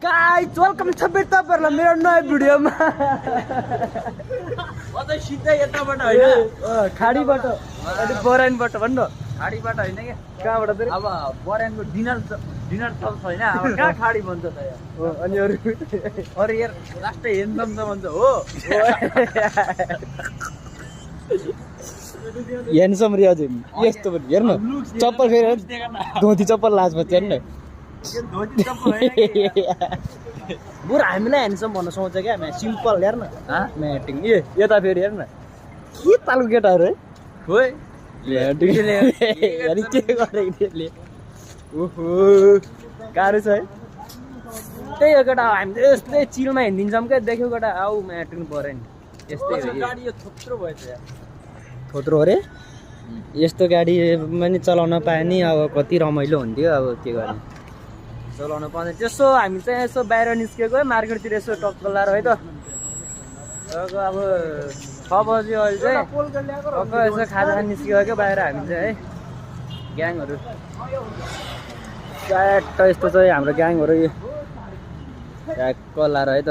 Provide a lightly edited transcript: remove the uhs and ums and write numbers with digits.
guys welcome छ फेरि तपाईहरुलाई मेरो नयाँ भिडियोमा अझै सिधै यताबाट हैन खाडीबाट अनि बराइनबाट भन्नु खाडीबाट हैन के कहाँबाट फेरि अब बरानको डिनर सब छैन अब कहाँ खाडी भन्छ त यार अनि अरु अरे यार लास्ट हेन्डसम त भन्छ हो ह्यान्डसम रे अझै यस्तो पनि हेर्नु चप्पल फेरि धोती चप्पल लाजपछि हेर्नु धोती चप्पल हैन बुरा हामीलाई ह्यान्डसम भन्न सोच्छ क्या म्या सिम्पल हेर्न म्याटिङ ए यता फेरि हेर्न के तालको केटाहरु है खोइ अनि के गरेको त्यसले ओहो गाह्रो छ है त्यही हो केटा हामी त यस्तै चिलमा हिँडिदिन्छौँ क्या देख्यो केटा आऊ म्याटिङ पऱ्यो नि यस्तै हो गाडी यो थोत्रो भयो त यार थोत्रो अरे यस्तो गाडी पनि चलाउन पाए नि अब कति रमाइलो हुन्थ्यो अब के गर्ने चलाउन पाउँदैन त्यसो हामी चाहिँ यसो बाहिर निस्केको मार्केटतिर यसो टक्क लाएर है त अब 6 बजी अहिले चाहिँ टक्क यसो खाजा निस्केको क्या बाहिर हामी चाहिँ है ग्याङहरू ट्याक्क यस्तो चाहिँ हाम्रो ग्याङहरू ट्याक्क लाएर है त